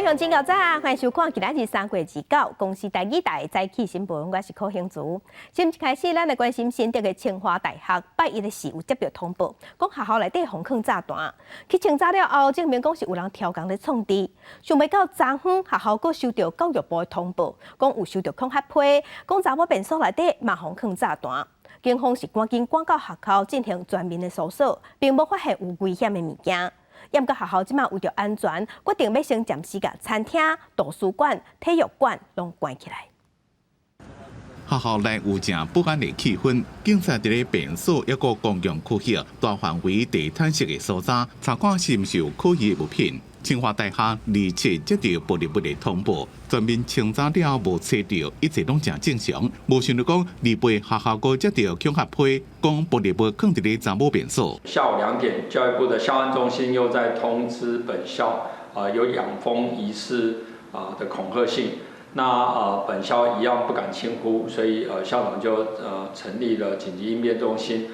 位鄉親，早安，歡迎收看今仔日3月29公視台語台早起新聞，我是柯興竹。先一開始，咱來關心新竹的清華大學，拜一的時有接著通報，講學校內底予囥炸彈，去清查了後，證明講是有人刁工咧創治。想袂到昨昏學校閣收著教育部的通報，講有收著恐嚇批，講查某便所內底嘛予囥炸彈。警方是趕緊趕到學校進行全面的搜索，並無發現有危險的物件。毋過學校這馬為著安全，決定欲先暫時共餐廳、圖書館、體育館攏關起來。學校內有誠不安的氣氛，警察佇咧便所抑閣公共區域大範圍地毯式的搜查，查看是毋是有可疑的物品。清華大學27接著爆裂物的通報，全面清查了無揣著，一切攏誠正常。無想著講28學校閣接著恐嚇批，講爆裂物囥佇咧查某便所。下午2點，教育部的校安中心又再通知本校，有2封疑似的恐嚇信。那本校一樣不敢輕忽，所以校長就成立了緊急應變中心。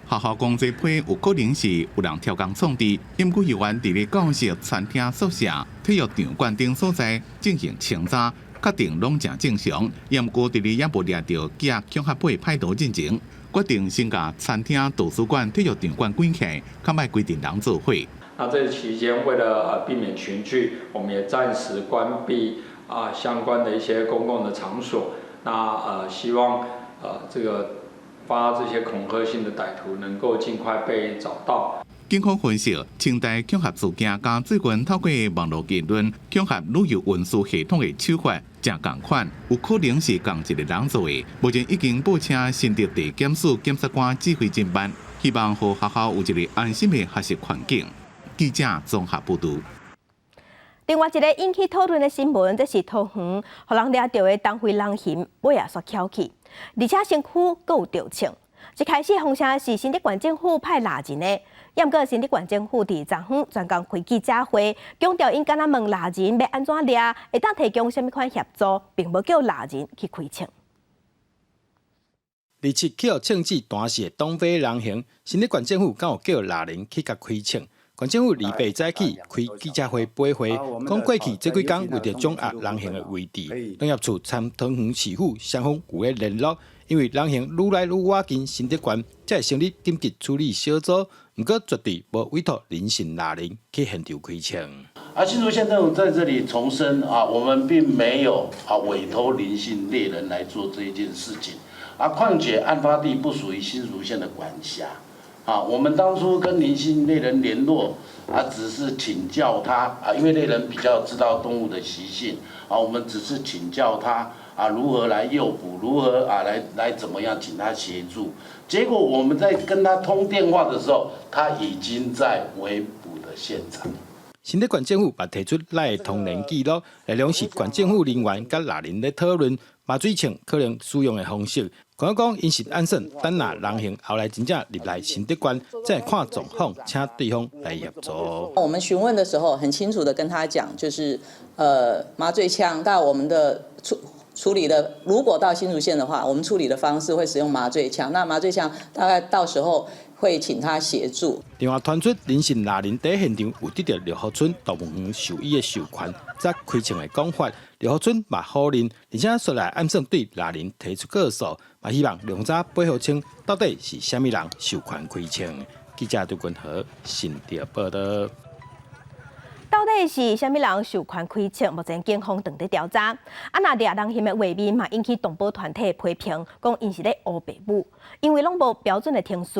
學校講這批有可能是有人刁工創治，毋過猶原佇咧教室、餐廳、宿舍、體育場館等所在進行清查，確定攏誠正常。毋過佇咧也無掠著寄恐嚇批歹徒進前，決定先共餐廳、圖書館、體育場館關起來，較莫規陣人做伙。那這期間為了避免群聚，我們也暫時關閉相關的一些公共的場所。那希望這個發這些恐嚇信的歹徒能夠盡快被找到。警方分析，清大恐嚇事件佮最近透過網路言論恐嚇旅遊運輸系統的手法誠仝款，有可能是仝一個人做的。目前已經報請新竹地檢署檢察官指揮偵辦，希望予學校有一個安心的學習環境。記者綜合報導。另外一個引起討論的新聞，這是桃園予人掠著的東非人熊尾仔煞蹺去，而且身軀閣有著銃。一開始風聲是新竹縣政府派獵人的，毋過新竹縣政府佇昨昏專工開記者會，強調𪜶敢若問獵人欲按怎掠，會當提供啥物款協助，並無叫獵人去開槍。27去予銃子彈死的東非人熊，新竹縣政府敢有叫獵人去共開槍？縣政府28早起開記者會回話，講過去這幾工為著掌握人熊的位置，農業處參桃園市府雙方有咧聯絡，因為人熊愈來愈倚近新竹縣，才會成立緊急處理小組。毋過絕對無委託林姓獵人去現場開槍。啊，新竹縣政府在這裡重申啊，我們並沒有委託林姓獵人來做這一件事情。啊，況且案發地不屬於新竹縣的管轄。啊，我們當初跟林姓獵人聯絡，啊，只是請教他，啊，因為獵人比較知道動物的習性，啊，我們只是請教他，啊，如何來誘捕，如何啊來怎麼樣，請他協助。結果我們在跟他通電話的時候，他已經在圍捕的現場。新竹縣政府嘛提出來的通聯記錄，內容是縣政府人員佮獵人咧討論麻醉槍可能使用的方式。講講𪜶是按算等若人熊後來真正入來新竹縣，再看狀況，請對方來協助。我們詢問的時候，很清楚的跟他講，就是麻醉槍，但我們的處理的，如果到新竹縣的話，我們處理的方式會使用麻醉槍。那麻醉槍大概到時候會請他協助。另外傳出林姓獵人佇現場有得著六福村動物園獸醫的授權，才開槍的講法，六福村嘛否認，而且煞來按算對獵人提出告訴，嘛希望調查背後清到底是啥物人授權開槍。記者杜君和新竹報導。到底是啥物人授權開槍？目前警方正佇調查。啊，若掠人熊的畫面嘛，引起動保團體批評，講𪜶是咧烏白舞，因為攏無標準的程序。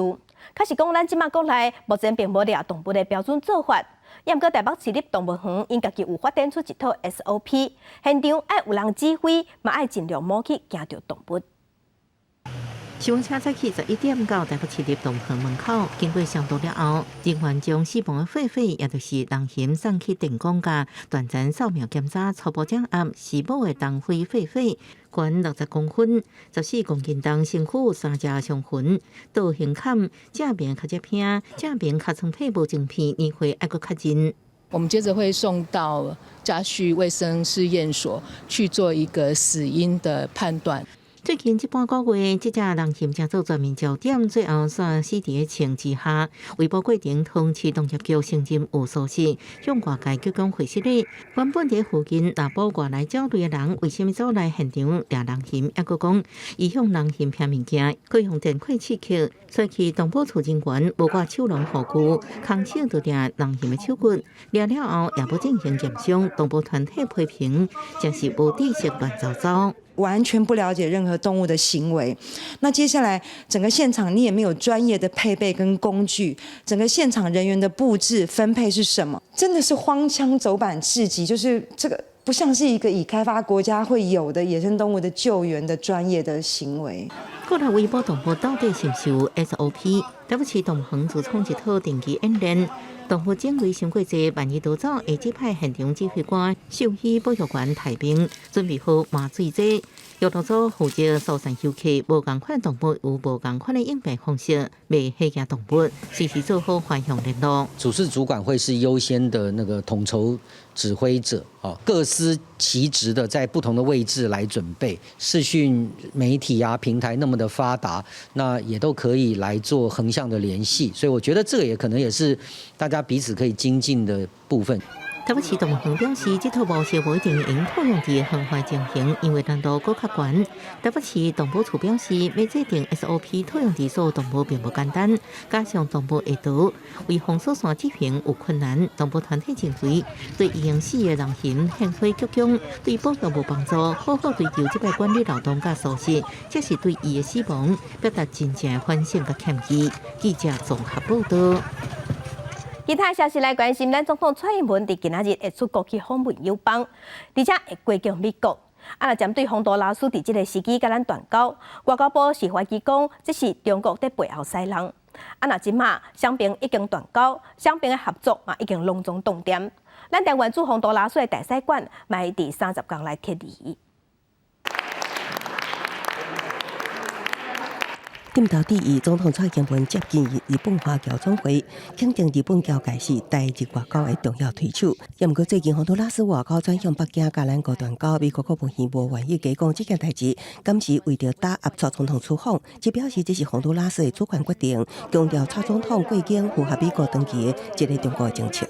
確實講，咱這馬國內目前並無掠動物的標準做法。毋過台北市立動物園𪜶家己有發展出一套 SOP，現場愛有人指揮，嘛愛盡量莫去驚著動物。消防車早起11點到台北市立動物園門口，經過消毒了後，人員將死亡的狒狒，也就是人熊送去電光共斷層掃描檢查，初步掌握是母的東非狒狒，懸60公分，14公斤重，身軀三隻傷痕，倒橫砍，正面較這偏，正面尻川體無晶片，年歲猶閣較認。我們接着會送到家畜衛生試驗所去做一個死因的判斷。最近這半個月，這隻人熊成做全民焦點，最後煞死佇咧銃之下。圍捕過程，桃園市農業局承認有疏失，向外界鞠躬回失禮。原本佇附近獵捕外來鳥類的人，為啥物走來現場掠人熊？猶閣講，伊向人熊拋物件，閣用電火刺客，隨去動保處人員無掛手籠護具，空手就掠人熊的手骨，掠了後也無進行驗傷。動保團體批評，真是無知識亂糟糟。完全不了解任何動物的行為，那接下來整個現場你也沒有專業的配備跟工具，整個現場人員的佈置分配是什麼？真的是荒腔走板至極，就是這個不像是一個已開發國家會有的野生動物的救援的專業的行為。過來圍捕動物到底是毋是有 SOP？台北市動物園自創一套定期演練，動物種類傷過濟，萬一逃走，會指派現場指揮官、獸醫、保育員待命，準備好麻醉劑。藥毒組負責疏散遊客，無仝款動物有無仝款的應變方式，袂嚇驚動物，隨時做好環向聯絡。主事主管會是優先的那個統籌指揮者，哦，各司其職的在不同的位置來準備。視訊媒體啊平台那麼的發達，那也都可以來做橫向的聯繫，所以我覺得這個也可能也是大家彼此可以精進的部分。台北市動物園表示，這套模式無一定會用套用佇園外情形，因為難度閣較懸。台北市動保處表示，欲制定 SOP 套用佇所有動物並無簡單，加上動物會逃，為封鎖線執行有困難。動保團體認為，對已經死的人熊獻花鞠躬，對保育無幫助，好好追究這擺管理漏洞佮疏失，這是對伊的死亡表達真正的反省佮歉意。記者綜合報道。其他消息來關心，咱總統蔡英文佇今仔日會出國去訪問友邦，而且會過境美國。啊，若針對洪都拉斯佇這个時機共咱斷交，外交部是懷疑講這是中國佇背後使弄。啊，若這馬雙邊已經斷交，雙邊的合作嘛已經攏總凍定。咱台灣駐洪都拉斯的大使館嘛會佇30工來撤離。點頭致意，總統蔡英文接見日本華僑總會，肯定日本僑界是台日外交的重要推手。毋過最近洪都拉斯外交轉向北京，共咱國斷交，美國國務院無願意加講這件代誌，敢是為著打壓蔡總統出訪，只表示這是洪都拉斯的主權決定，強調蔡總統過境符合美國長期的一個中國政策。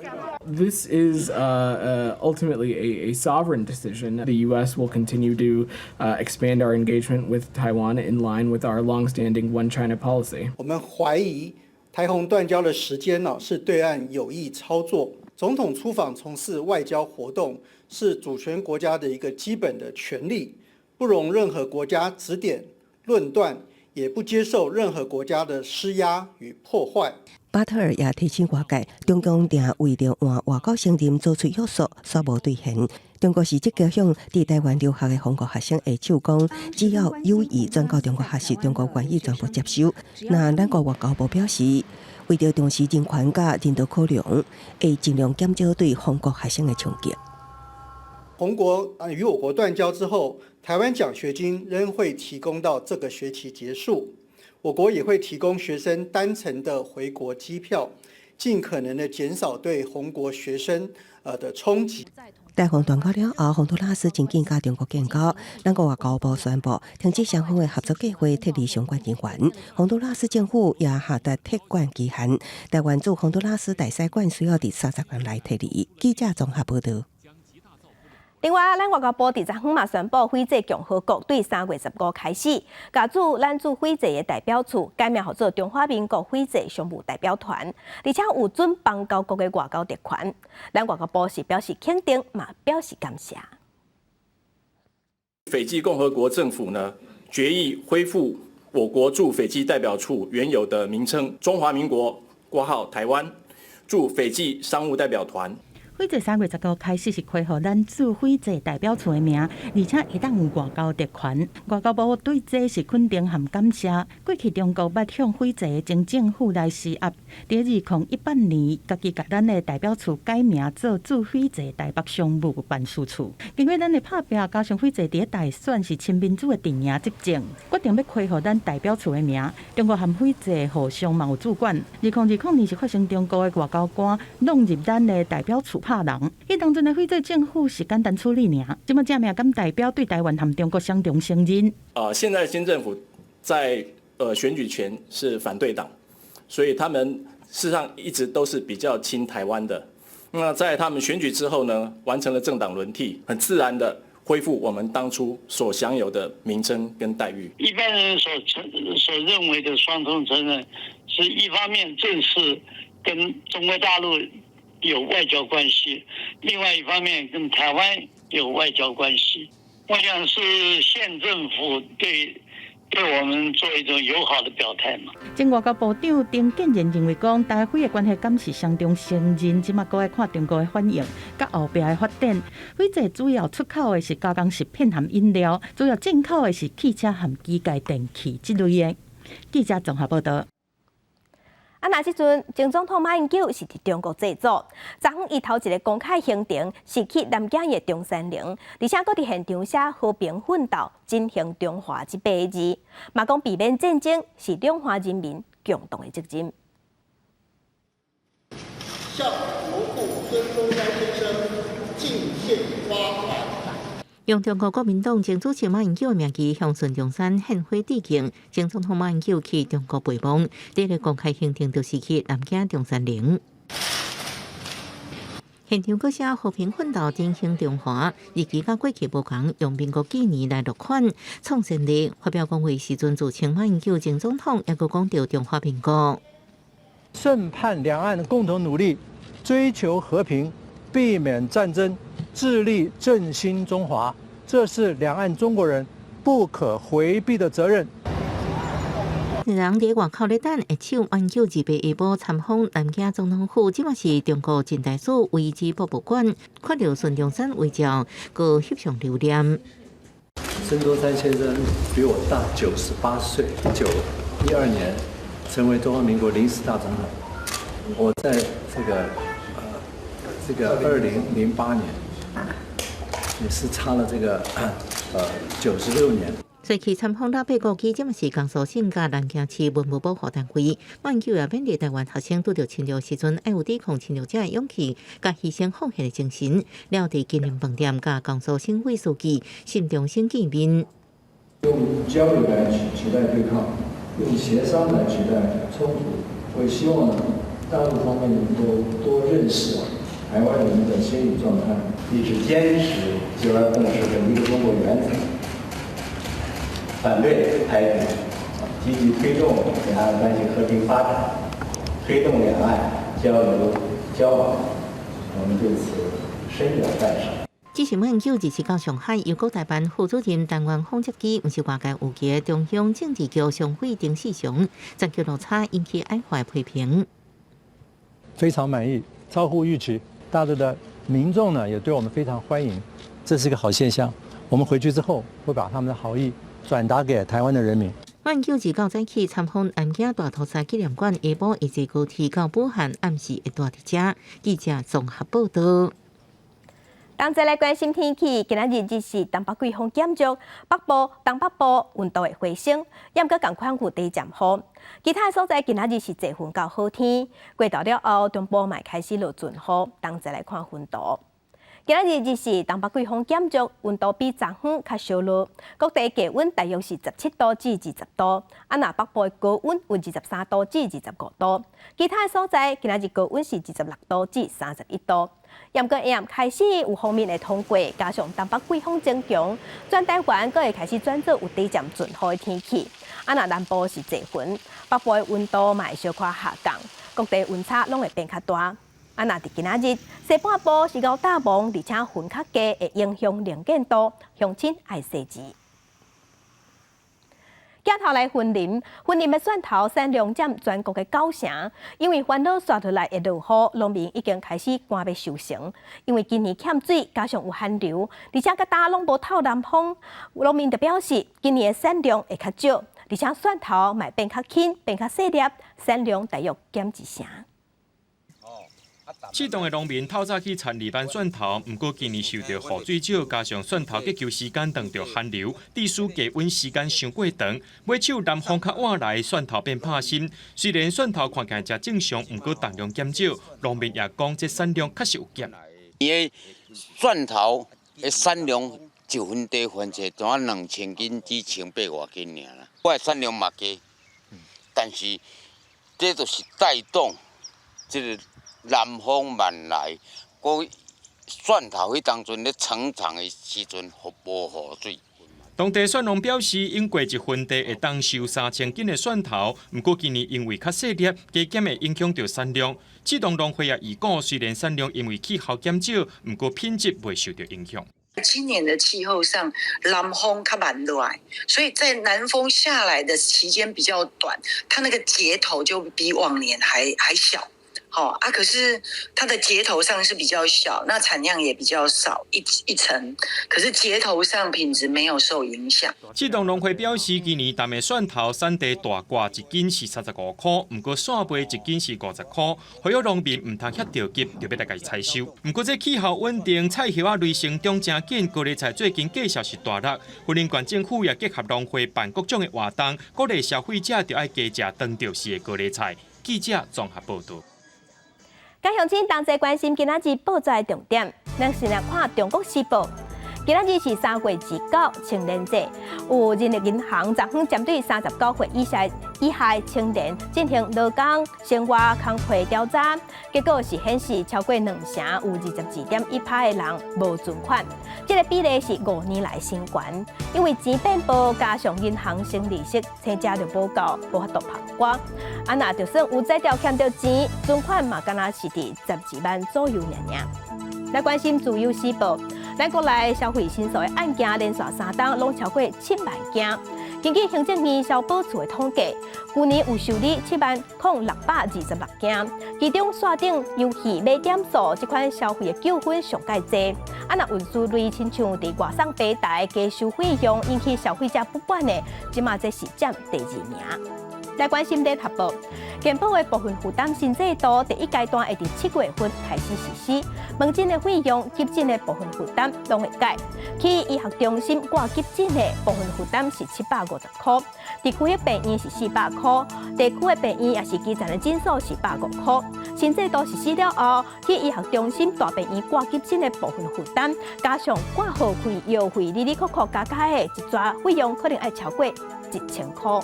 This is ultimately a sovereign decision. The U.S. will continue to expand our engagement with Taiwan in line with our longstanding One China policy. 我們懷疑台洪斷交的時間呢，是對岸有意操作。總統出訪從事外交活動是主權國家的一個基本的權利，不容任何國家指點、論斷，也不接受任何國家的施壓與破壞。巴特爾也提醒外界，中共定為著換外交承認做出約束，煞無兌現。中國是積極向佇台灣留學的韓國學生下手，講只要有意轉到中國學習，中國願意全部接收。那咱國外交部表示，為著重視人權佮人道考量，會盡量減少對韓國學生的衝擊。紅國啊與我國斷交之後，台灣獎學金仍會提供到這個學期結束。我國也會提供學生單程的回國機票，盡可能的減少對紅國學生的衝擊。台洪斷交了後，洪都拉斯真緊佮中國建交，咱國外交部宣布停止雙方的合作計劃，撤離相關人員。洪都拉斯政府也下達撤館期限，台灣駐洪都拉斯大使館需要佇30工內撤離。記者綜合報道。另外，咱外交部佇昨昏嘛宣布，斐濟共和國對3月15開始，共駐咱駐斐濟的代表處改名號做中華民國斐濟商務代表團，而且有準邦交國的外交特權。咱外交部是表示肯定，嘛表示感謝。斐濟共和國政府呢，決議恢復我國駐斐濟代表處原有的名稱——中華民國（括號台灣）駐斐濟商務代表團。斐濟3月15開始是恢復咱駐斐濟代表處的名，而且會當有外交特權。外交部對這是肯定和感謝。過去中國捌向斐濟的前政府來施壓，佇2018年，家己共咱的代表處改名做駐斐濟台北商務辦事處。經過咱的拍拚，加上斐濟佇咧大選是親民主的陣營執政，決決定欲恢復咱代表處的名，中國和斐濟互相嘛有駐館。2020年是發生中國的外交官弄入咱的代表處拍人，彼當陣的斐濟政府是簡單處理爾，這馬正名敢代表對台灣和中國雙重承認？現在新政府在選舉前是反對黨，所以他們事實上一直都是比較親台灣的。那在他們選舉之後呢，完成了政黨輪替，很自然的恢復我們當初所享有的名稱跟待遇。一般人所認為的雙重承認，是一方面正式跟中國大陸有外交關係，另外一方面跟台灣有外交關係。我想是縣政府對我們做一種友好的表態嘛。前外交部長丁健仁認為講，台斐的關係敢是雙重承認，這馬閣愛看中國的反應，佮後壁的發展。斐濟主要出口的是加工食品和飲料，主要進口的是汽車和機械電器這類的。記者綜合報道。啊，若這陣前總統馬英九是佇中國祭祖，昨昏伊頭一个公開行程是去南京的中山陵，而且閣佇現場寫和平奮鬥、振興中華這八个字，嘛講避免戰爭是兩岸人民共同的責任。向國父孫中山先生敬獻花環。用中國國民黨前主席馬英九的名義向孫中山獻花致敬。前總統馬英九去中國陪訪，第一个公開行程就是去南京中山陵。現場閣寫和平奮鬥，振興中華，日期佮過去無仝，用民國紀年來落款。創先例發表講話時陣，自稱馬英九前總統，猶閣講著中華民國。盛盼兩岸共同努力，追求和平，避免戰爭。致力振興中華，這是兩岸中國人不可迴避的責任。人佇外口咧等，握手馬英九28下晡參訪南京總統府，這馬是中國近代史遺址博物館，看著孫中山遺照，閣翕相留念。孫中山先生比我大98歲，1912年成為中華民國臨時大總統。我在這個2008年。也是差了這個96年。隨去參訪老八故居，這馬是江蘇省佮南京市文物保護單位。馬英九也勉勵台灣學生拄著侵略時陣，愛有抵抗侵略者的勇氣，佮犧牲奉獻的精神。了佇金陵飯店佮江蘇省委書記辛長生見面。用交流來取代對抗，用協商來取代衝突。我也希望呢，大陸方面能夠多認識台灣人的心理狀態，一直堅持九二共識和一個中國原則，反對台獨，積極推動兩岸關係和平發展，推動兩岸交流交往，我們對此深表讚賞。只是馬英九27到上海，由國台辦副主任陳元峰接機，毋是外界預期中央政治局常委丁薛祥，全球落差引起愛華批評。非常滿意，超乎預期。大陸的民眾呢，也對我們非常歡迎，這是一個好現象。我們回去之後會把他們的好意轉達給台灣的人民。馬英九29早起參訪南京大屠殺紀念館，下晡伊坐高鐵到武漢，暗時會蹛佇遮。記者綜合報道。同齊來關心天氣，今仔日日是東北季風減弱，北部、東北部溫度會回升，猶閣仝款有短暫雨。其他所在今仔日是濟雲到好天，過晝了後，中部嘛開始落陣雨。同齊來看雲圖。今仔日日是東北季風減弱，溫度比昨昏較少落，各地低溫大約是17度至20度，啊，若北部的高溫有23度至25度，其他所在今仔日高溫是26度至31度。猶閣下暗開始有鋒面的通過，加上東北季風增強，全台灣閣會開始轉做有短暫陣雨的天氣。啊，若南部是濟雲，北部的溫度嘛會小可下降，各地溫差攏會變較大。啊，若佇今仔日西半部是𠢕搭霧，而且雲較低，會影響能見度，鄉親愛細緻。鏡頭來雲林，雲林的蒜頭產量佔全國的9成，因為煩惱紲落來會落雨，農民已經開始趕欲收成。因為今年欠水，加上有寒流，而且佮今攏無透南風，農民就表示今年的產量會較少，而且蒜頭嘛變較輕，變較細粒，產量大約減一成。刺桐的農民透早去田裡挽蒜頭，毋過今年受著雨水少，加上蒜頭結球時間碰著寒流，致使加溫時間傷過長，尾手南風較晚來，蒜頭變拍心。雖然蒜頭看起來誠正常，毋過重量減少，農民也講這產量確實有減。伊的蒜頭的產量一分地分踮怎2000斤至1800外斤爾啦。我的產量嘛低，但是這就是帶動這個南風慢來，閣蒜頭彼當陣咧成長的時陣，無雨水。當地蒜農表示，應過一分地會當收3000斤的蒜頭，毋過今年因為較細粒，加減會影響著產量。刺桐農會也預估，雖然產量因為氣候減少，毋過品質袂受著影響。今年的氣候上，南風較慢落來，所以在南風下來的期間比較短，它那個結頭就比往年還小。好啊，可是它的結頭上是比較小，那產量也比較少一成，可是結頭上品質沒有受影響。刺桐農會表示，今年淡的蒜頭產地大掛一斤是35箍，毋過散賣一斤是50箍，呼籲農民毋通遐著急，著欲來共伊採收。毋過這氣候穩定，菜葉仔類成長誠緊，高麗菜最近價數是大落。雲林縣政府也結合農會辦各種的活動，鼓勵消費者著愛加食當著時的高麗菜。記者綜合報導。各鄉親同齊關心今仔日報紙的重點，咱先來看《中國時報》。今仔日是3月29青年節，有人力銀行昨昏針對39歲以下青年進行勞工生活工課調查，結果是顯示超過兩成有22.1%的人無存款，這個比例是5年來新懸。因為錢變薄，加上銀行生利息，生食就無夠，無法度曝光。啊，若就算有才調欠著錢，存款嘛，敢若是佇12萬左右爾爾。來關心自由時報，咱國內消費申訴的案件連續三冬攏超過7萬件。根據行政院消保處的統計，舊年有受理70,626件，其中線頂遊戲買點數這款消費的糾紛上蓋濟。啊，若運輸類親像佇外送平台加收費用引起消費者不滿的，這馬這是佔第二名。來關心聯合報，健保的部分負擔新制度第一階段會佇7月份開始實施，門診的費用、急診的部分負擔攏會改。去醫學中心掛急診的部分負擔是750箍，地區的病院是400箍，地區的病院抑是基層的診所是150箍。新制度實施了後，去醫學中心大病院掛急診的部分負擔，加上掛號費、藥費，里里扣扣加加的一逝費用可能愛超過1000箍。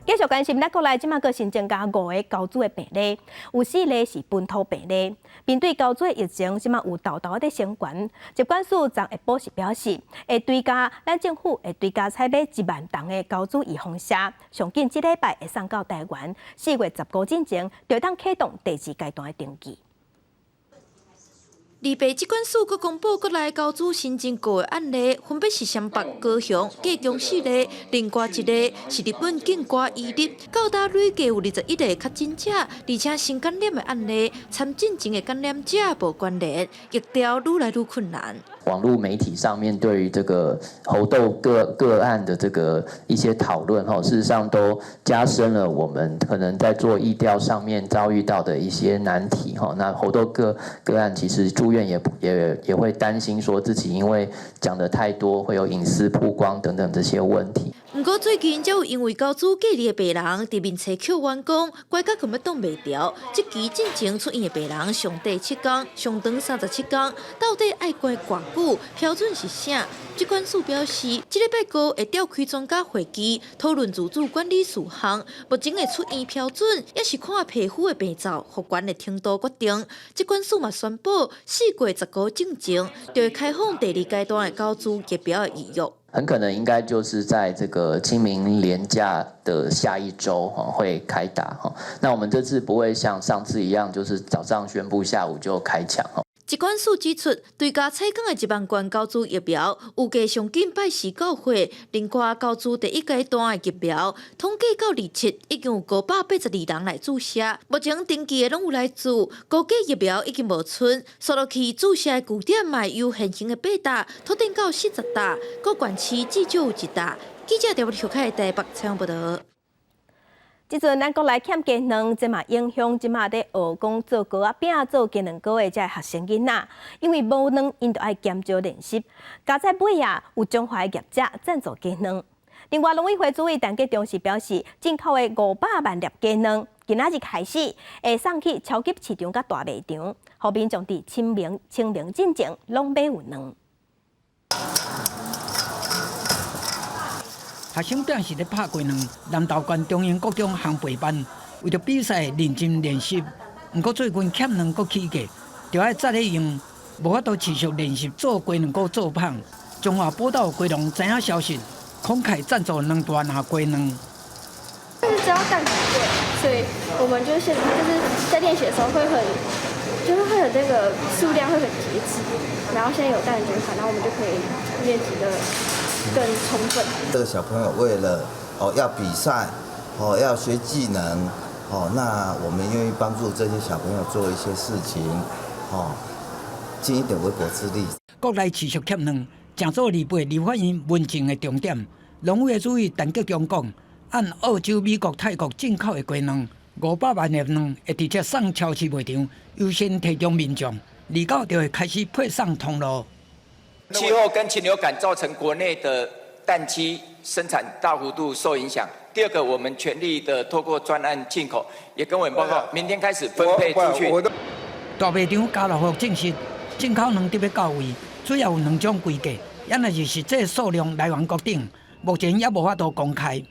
繼續關心，咱國內這馬閣新增加五个猴痘的病例，有四例是本土病例。面對猴痘的疫情，這馬有沓沓佇升懸。疾管署昨下晡是表示，會追加，咱政府會追加採買1萬筒的猴痘預防射，上緊這禮拜會送到台灣。4月15進前，就當啟動第二階段的登記。禮拜疾管署閣公布國內猴痘新增五個案例，分別是雙北、高雄、高雄四例，另外一例是日本境外移入。到今累計有21个確診者，而且新感染的案例，參進前的感染者無關聯，疫調愈來愈困難。網路媒體上面對於這個猴痘個案的這個一些討論，哈，事實上都加深了我們可能在做疫調上面遭遇到的一些難題，哈。那猴痘個案其實住院也會擔心說自己因為講得太多會有隱私曝光等等這些問題。毋過最近才有因為猴痘隔離的病人佇面冊扣員講，乖甲根本擋袂牢。這期進前出院的病人上短7天，上長37天，到底愛關偌久？標準是啥？疾管署表示，這禮拜五會召開專家會議，討論自主管理事項。目前的出院標準，也是看皮膚的病灶復原的程度決定。疾管署嘛宣布，4月15進前就會開放第二階段的猴痘疫苗的預約。很可能應該就是在這個清明連假的下一週哈會開打哈。那我們這次不會像上次一樣，就是早上宣布，下午就開搶哈。疾管署指出，追加採購的1萬罐猴痘疫苗，預計上緊拜四到貨。另外，猴痘第一階段的疫苗，統計到27，已經有582人來注射。目前登記的攏有來注，估計疫苗已經無賰。煞落去注射的據點嘛由現行的八搭，拓展到40搭，各縣市至少有一搭。記者調小開台北採訪報導。這陣咱國內欠雞卵，這嘛影響這馬咧學講做糕仔餅、做雞卵糕的這學生囡仔，因為無卵，𪜶就愛減少練習。佳哉尾仔，有彰化業者贊助雞卵。另外，農委會主委陳吉仲是表示，進口的500萬粒雞卵，今仔日開始會送去超級市場佮大賣場，予民眾佇清明清明進前攏買有卵。學生定時咧拍雞卵，南投縣中英國中烘焙班為著比賽認真練習，毋過最近欠卵閣起價，著愛早咧用，無法度持續練習做雞卵糕做麭。彰化寶島雞農知影消息，慷慨贊助兩大籃雞卵。就是知道蛋很貴，所以我們就現就是在練習的時候會很，就是會很那個數量會很節制，然後現在有蛋捐款，然後我們就可以練習得更充分。這個小朋友為了哦要比賽，哦要學技能，哦那我們願意幫助這些小朋友做一些事情，哦盡一點微薄之力。國內持續欠卵，誠做二八立法院問政的重點。農委會主委陳吉仲講，按澳洲、美國、泰國進口的雞卵，500萬粒卵會直接送超市賣場，優先提供民眾。29就會開始配送通路。氣候跟禽流感造成國內的蛋雞生產大幅度受影響。第二個，我們全力的透過專案進口，也跟委員報告，明天開始分配出去。大賣場家樂福證實，進口卵得欲到位，主要有兩種規格，也若是實際數量來源國等，目前也無法度公開。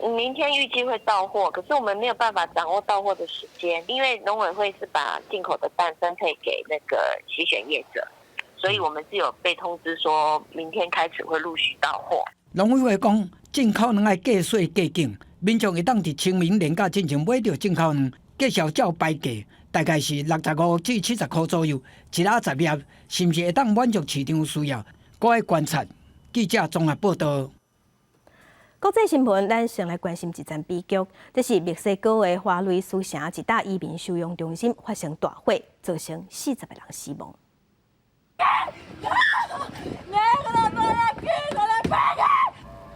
明天預計會到貨，可是我們沒有辦法掌握到貨的時間，因為農委會是把進口的蛋分配給那個篩選業者。所以我們是有被通知說明天開始會陸續到貨。農委會講，進口卵愛過細過緊，民眾會當佇清明連假進前買著進口卵，繼續照牌價，大概是65至70箍左右，一籃十粒，是毋是會當滿足市場需要？閣愛觀察。記者綜合報道。國際新聞，咱先來關心一樁悲劇。這是墨西哥的華雷斯城一搭移民收容中心發生大火，造成40個人死亡。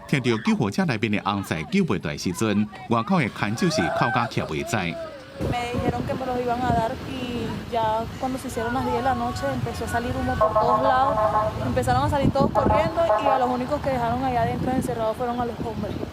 聽著救護車內面的尪仔救袂斷時陣，外口的牽手是哭甲徛袂知。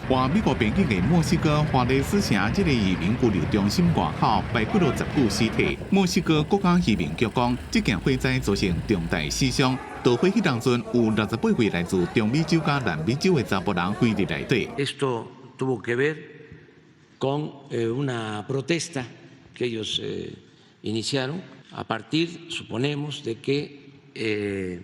外美國邊境的墨西哥華雷斯城這个移民拘留中心外口埋幾落十具屍體。墨西哥國家移民局講，這件火災造成重大死傷。導火彼當陣有68位來自中美洲佮南美洲的查埔人關佇內底。 Esto tuvo que ver con una protesta que ellos iniciaron a partir, suponemos, de que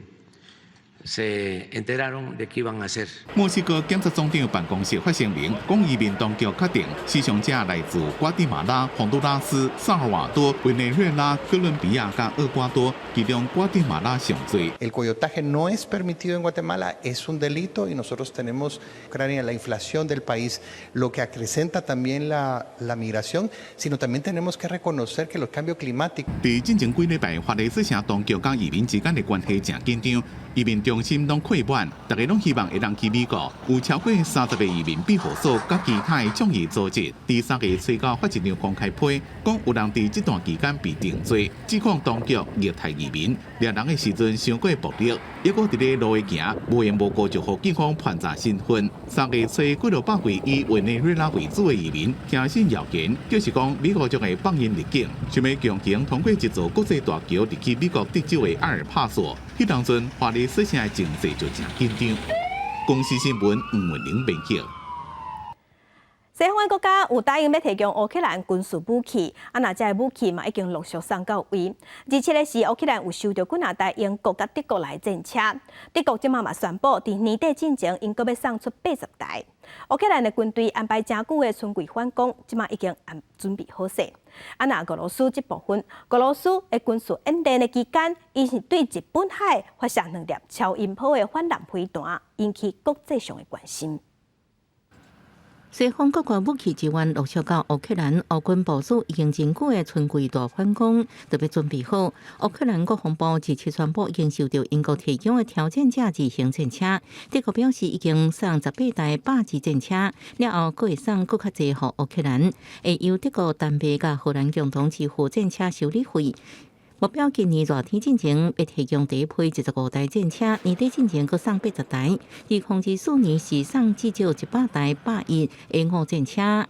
se enteraron de que iban a hacer。墨西哥檢察總長辦公室發聲明，講移民當局確定死傷者來自瓜地馬拉、洪都拉斯、薩爾瓦多、委內瑞拉、哥倫比亞佮厄瓜多，其中瓜地馬拉上濟。 El coyotaje no es permitido en Guatemala, es un delito y nosotros tenemos Ucrania la inflación del país, lo que acrecenta también la migración, sino también tenemos que reconocer que el cambio climático。佇進前幾禮拜，華雷斯城當局佮移民之間的關係誠緊張，移民中心攏客滿，大家攏希望會當去美國。有超過30個移民庇護所佮其他的倡議組織，佇三月初九發一張公開批，講有人佇這段期間被定罪，指控當局虐待移民，掠人的時陣傷過暴力，抑閣佇咧路下行，無緣無故就予警方盤查身份。三月初幾落百位以委內瑞拉為主的移民，聽信謠言，就是講美國將會放𪜶入境，想欲強行通過一座國際大橋入去美國德州的阿爾帕索。彼當陣，華雷斯城的情勢就誠緊張。公視新聞吳文玲編輯。西方國家有答應欲提供烏克蘭軍事武器，啊，若這个武器嘛已經陸續送到位。而且咧是烏克蘭有收著幾若台英國佮德國來的戰車，德國這馬嘛宣布，佇年底進前，𪜶閣欲送出80台。烏克蘭的軍隊安排誠久的春季反攻，這馬已經按準備好勢。啊，若俄羅斯這部分，俄羅斯的軍事演練的期間，伊是對日本海發射兩粒超音波的反艦飛彈，引起國際上的關心。西方各國武器支援陸續到烏克蘭，烏軍部署已經真久的春季大反攻，特別準備好。烏克蘭國防部日前宣布，已經收到英國提供的挑戰者二型戰車，德國表示已經送18台8字戰車，了後閣會送閣較濟予烏克蘭，會由德國、丹麥佮荷蘭共同支付戰車修理費。目標今年熱天進前欲提供第一批25台戰車，年底進前閣送80台。2024年是送至少100台81 A5戰車。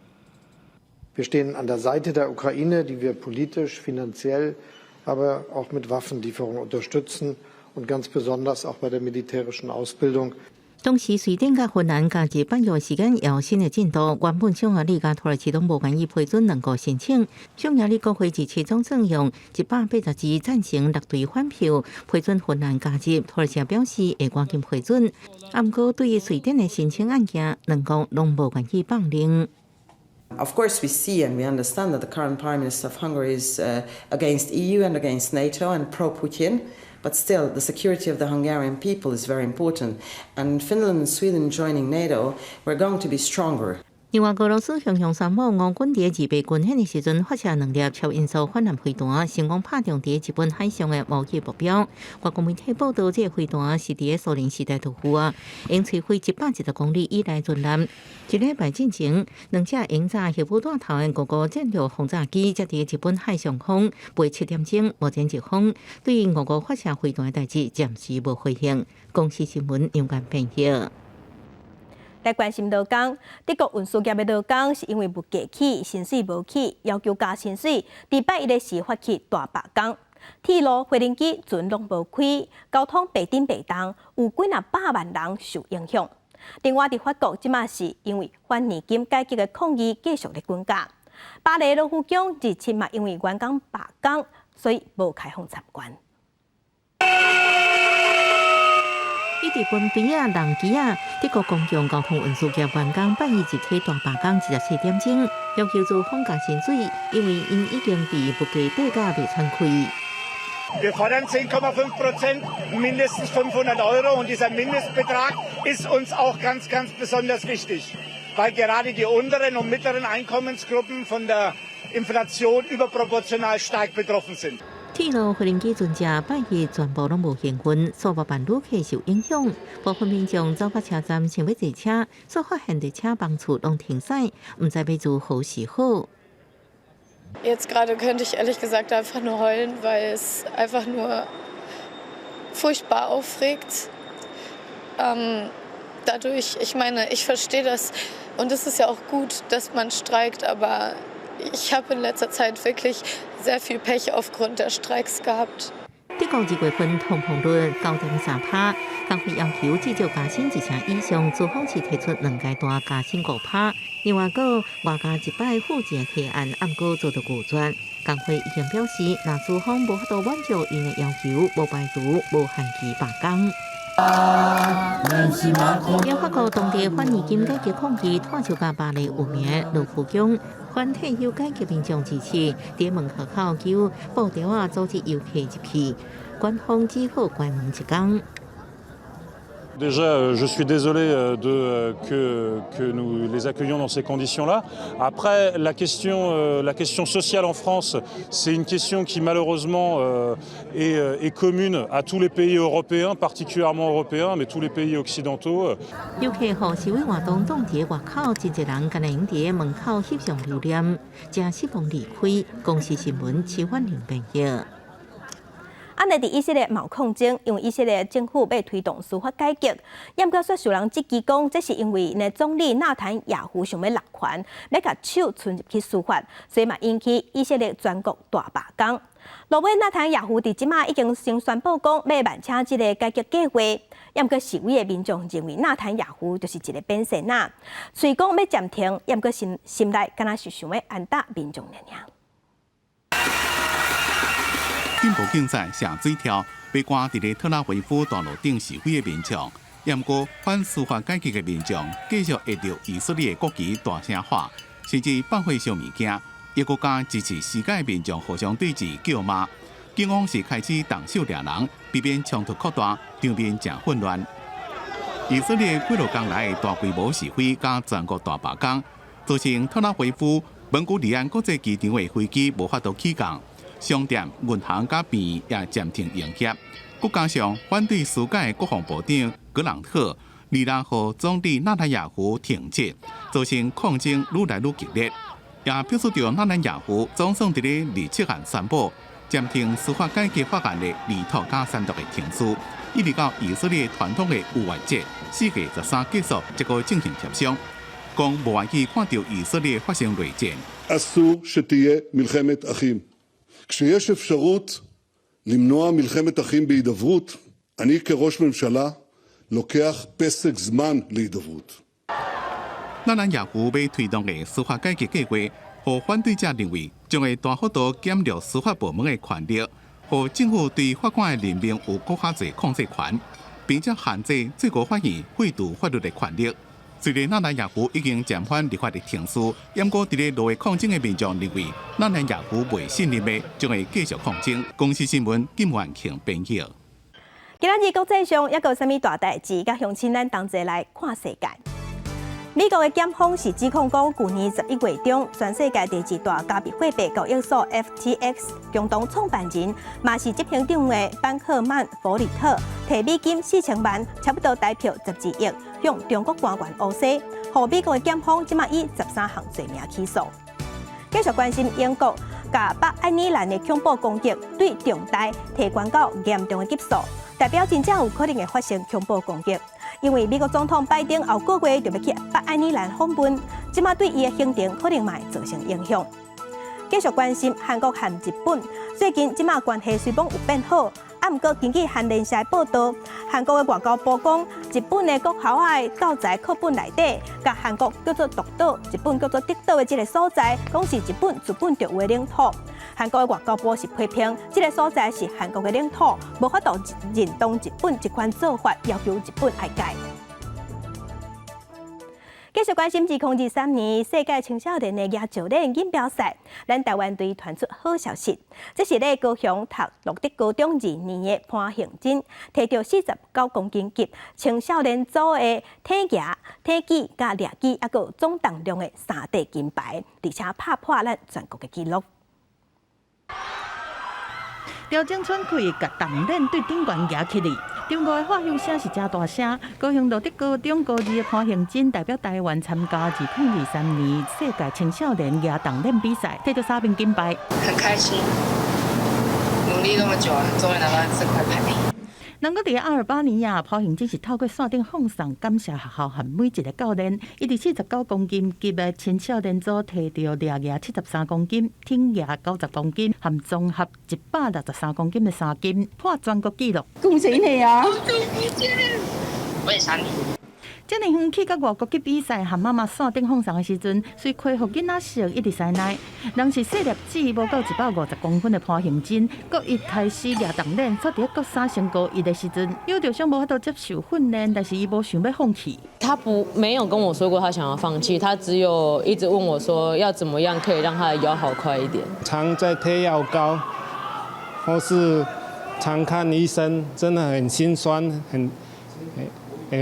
Wir stehen an der Seite der Ukraine, die wir politisch, finanziell, aber auch mit Waffenlieferungen unterstützen und ganz besonders auch bei der militärischen Ausbildung. 當時瑞典佮芬蘭加入北約時間有新的進度，原本匈牙利佮土耳其攏無願意批准兩國申請。匈牙利國會支持總算用182贊成6對反票批准芬蘭加入，土耳其表示會趕緊批准。啊，毋過對於瑞典的申請案件，兩國攏無願意放任。 Of course, we see and we understand that the current Prime Minister of Hungary is against EU and against NATO and pro-Putin. But still, the security of the Hungarian people is very important. And Finland and Sweden joining NATO, we're going to be stronger. 另外，俄羅斯雄雄宣布，俄軍佇預備軍演的時陣發射兩粒超音速反艦飛彈，成功拍中佇日本海上的武器目標。外國媒體報道，這個飛彈是佇蘇聯時代就有啊，用摧毀110公里以內巡艦。一禮拜進前，兩架鷹載核武彈頭的俄國戰略轟炸機，才佇日本海上空飛7點鐘，目前日方對俄國發射飛彈的代誌暫時無回應。公視新聞楊間編譯。來關心勞工，德國運輸業的勞工是因為物價起、薪水無起，要求加薪水。佇拜一的時發起大罷工，鐵路、飛輪機船攏無開，交通白頂白動，有幾若百萬人受影響。另外，佇法國，這馬是因為反年金改革的抗議繼續咧滾價。巴黎羅浮宮日前嘛因為員工罷工，所以無開放參觀。一直分邊仔人機仔，德國公共交通運輸業員工拜一日起大罷工24點鐘，要求資方加薪水，因為𪜶已經被物價漲甲袂喘氣。 Wir fordern 10,5%, mindestens 500 Euro. Und dieser Mindestbetrag ist uns auch ganz, ganz besonders wichtig, weil gerade die unteren und mittleren Einkommensgruppen von der Inflation überproportional stark betroffen sind. 鐵路飛行機船隻拜日全部攏無營運，數百萬旅客受影響。部分民眾走到車站想欲坐車，卻發現佇車房處攏停駛，毋知欲如何是好。 Jetzt gerade könnte ich ehrlich gesagt einfach nur heulen, weil es einfach nur furchtbar aufregt. Dadurch, ich meine, ich verstehe das und es ist ja auch gut, dass man streikt, aber ich habe in letzter Zeit wirklich sehr viel Pech aufgrund der Streiks gehabt. 德國二月份通膨率9.3趴，工會要求至少加薪1成以上，資方是提出兩階段加薪5趴。另外，閣外加一擺附件提案，毋過遭到拒絕。工會已經表示，若資方無法度滿足𪜶的要求，無排除無限期罷工。有法國當地反年金改革抗議，拖就佮巴黎有名羅浮宮，反退休改革民眾支持，佇門口口求布條仔組織遊客入去，官方只好關門一工。 Déjà, je suis désolé que nous les accueillions dans ces conditions-là. Après, la question sociale en France, c'est une question qui malheureusement est commune à tous les pays européens, particulièrement européens, mais tous les pays occidentaux. 遊客予示威活動擋佇外口，真濟人干焦會佇門口翕相留念，誠失望離開。公視新聞徐婉玲編譯。按呢，佇以色列嘛有抗爭，因為以色列政府欲推動司法改革，毋過卻受人質疑講，這是因為𪜶總理納坦雅胡想欲攏權，欲共手伸入去司法，所以嘛引起以色列全國大罷工。落尾納坦雅胡佇這馬已經先宣布講欲慢車這个改革計劃，毋過示威的民眾認為納坦雅胡就是一个變仙仔，喙講欲暫停，毋過心心內敢若是想欲安搭民眾爾爾。進步警察射水柱，欲趕佇咧特拉維夫大路頂示威的民眾，毋過反司法改革的民眾繼續挾著以色列的國旗大聲喊，甚至放火燒物件，抑閣佮支持司改的民眾互相對峙叫罵。警方是開始動手掠人，避免衝突擴大，場面誠混亂。以色列幾落工來大規模示威佮全國大罷工，造成特拉維夫本古里安國際機場的飛機無法度起降，商店、銀行佮病院也暫停營業。閣加上反對司改的國防部長格朗特，二六予總理納坦雅胡停職，造成抗爭愈來愈激烈。也表示著納坦雅胡總算佇咧27號宣布暫停司法改革法案的立托佮三讀的程序，一直到以色列傳統的逾越節4月13結束，才閣進行協商。講無願意看著以色列發生內戰。 אסור שתהיה מלחמת אחים. כשיש אפשרות למנוע מלחמת אחים בהידברות, אני כראש ממשלה לוקח פסק זמן להידברות. 納坦雅胡欲推動的司法改革計劃，予反對者認為將會大幅度減弱司法部門的權力，予政府對法官的任命有閣較濟控制權，並且限制最高法院廢除法律的權力。雖然納坦雅胡已經暫緩立法的程序，毋過佇咧路下抗爭的民眾認為納坦雅胡袂信任的，將會繼續抗爭。公視新聞金元慶編譯。今仔日國際上猶閣有啥物大代誌？佮鄉親咱同齊來看世界。美國的檢方是指控講，舊年11月中，全世界第二大加密貨幣交易所 FTX 共同創辦人，嘛是執行長的班克曼弗里特，提美金4000萬，差不多台票12億，向中國官員烏洗，予美國的檢方這馬以13項罪名起訴。繼續關心英國，共北愛爾蘭的恐怖攻擊對重大提懸到嚴重的級數，代表真正有可能會發生恐怖攻擊。因為美國總統拜登後個月就欲去北愛爾蘭訪問，這馬對伊的行程可能嘛會造成影響。繼續關心韓國和日本最近這馬關係雖講有變好，啊，毋過根據韓聯社報道，韓國的外交部講，日本的國校的教材課本內底，共韓國叫做獨島，日本叫做德島的這个所在，講是日本自本就有的領土。韓國的外交部是批評，這个所在是韓國的領土，無法度認同日本這款做法，要求日本愛改。繼續關心2023年世界青少年的舉重錦標賽，咱台灣隊傳出好消息。這是咧高雄讀鹿竹高中二年的潘幸真，提著49公斤級青少年組的體舉、體舉佮掠舉，猶閣總重量的三塊金牌，而且拍破咱全國的紀錄。調整喘氣，共重鏈對頂懸舉起來。中國的歡呼聲是誠大聲。高雄鹿竹高中高二的潘幸真代表台灣參加2023年世界青少年舉重鏈比賽，提著三面金牌。很開心，努力那麼久了，終於拿到這塊牌。人閣佇阿爾巴尼亞，潘幸真是透過線頂放送，感謝學校和每一个教練。伊佇49公斤級的青少年組提著掠舉73公斤、挺舉90公斤，含綜合163公斤的三金，破全國紀錄。恭喜你啊！我也想你。遮爾遠去到外國去比賽，和媽媽線頂放送的時陣，隨恢復囡仔色一直師奶。人是細粒子，無到150公分的潘幸真，閣一開始舉重鏈，煞佇咧國三升高一的時陣，腰著傷無法度接受訓練，但是伊無想欲放棄。他不沒有跟我說過他想要放棄，他只有一直問我說要怎麼樣可以讓他的腰好快一點。常在貼藥膏，或是常看醫生，真的很心酸，很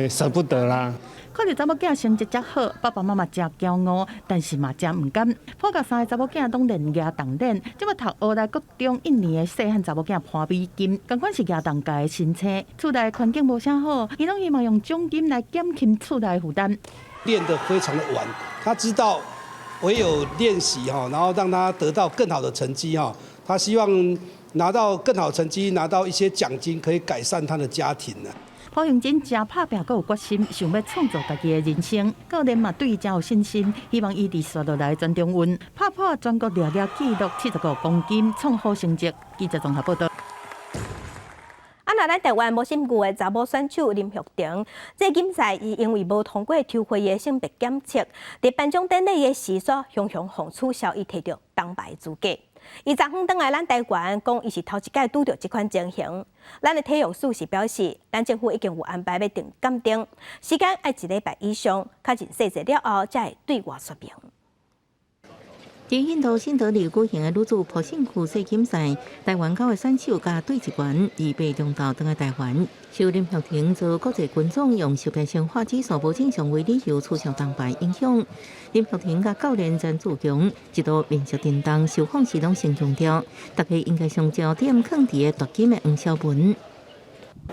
捨不得啦。看著查某囝成績遮好，爸爸媽媽誠驕傲，但是嘛誠毋甘。潘家三个查某囝攏練舉重鏈，這馬讀烏來國中一年的細漢查某囝潘美金，仝款是舉重界的新星。厝內環境無啥好，伊攏希望用獎金來減輕厝內負擔。練得非常的晚，他知道唯有練習哈，然後讓他得到更好的成績哈。他希望拿到更好成績，拿到一些獎金，可以改善他的家庭呢。潘幸真誠拍拚，閣有決心，想欲創造家己的人生。教練嘛對伊誠有信心，希望伊佇紲落來全中運拍破全國掠舉紀錄75公斤，創好成績。記者綜合報道。啊，若咱台灣無身具的查某選手林玉婷，這錦賽伊因為無通過抽血的性別檢測，佇頒獎典禮的時煞雄雄予取消伊提著銅牌資格。伊昨昏轉來咱台灣，講伊是頭一擺拄著這款情形。咱的體育署是表示，咱政府已經有安排欲定鑑定，時間愛一禮拜以上，確認細節了後，才會對外說明。佇印度新德里舉行的女子普信區世錦賽，台灣九个選手佮對戰員25中晝轉來台灣。受林玉婷遭國際軍總用識別生化指數無正常為理由取消銅牌影響，林玉婷佮教練曾志強一度面色沉重，受訪時攏先強調，大家應該將焦點放佇個奪金的黃筱雯。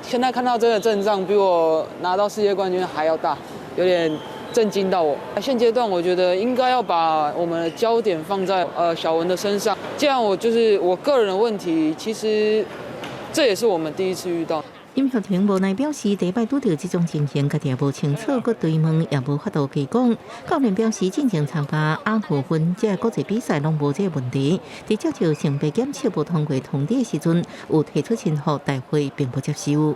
現在看到這個陣仗，比我拿到世界冠軍還要大，有點震驚到我。現階段我覺得應該要把我們的焦點放在小文的身上。既然我就是我個人的問題，其實這也是我們第一次遇到。林玉婷無奈表示，第一擺拄著這種情形，家己也無清楚，閣追問也無法度提供。教練表示，進前參加亞奧運這國際比賽攏無這個問題。佇接受性別檢測無通過通知的時陣，有提出申訴，大會並不接受。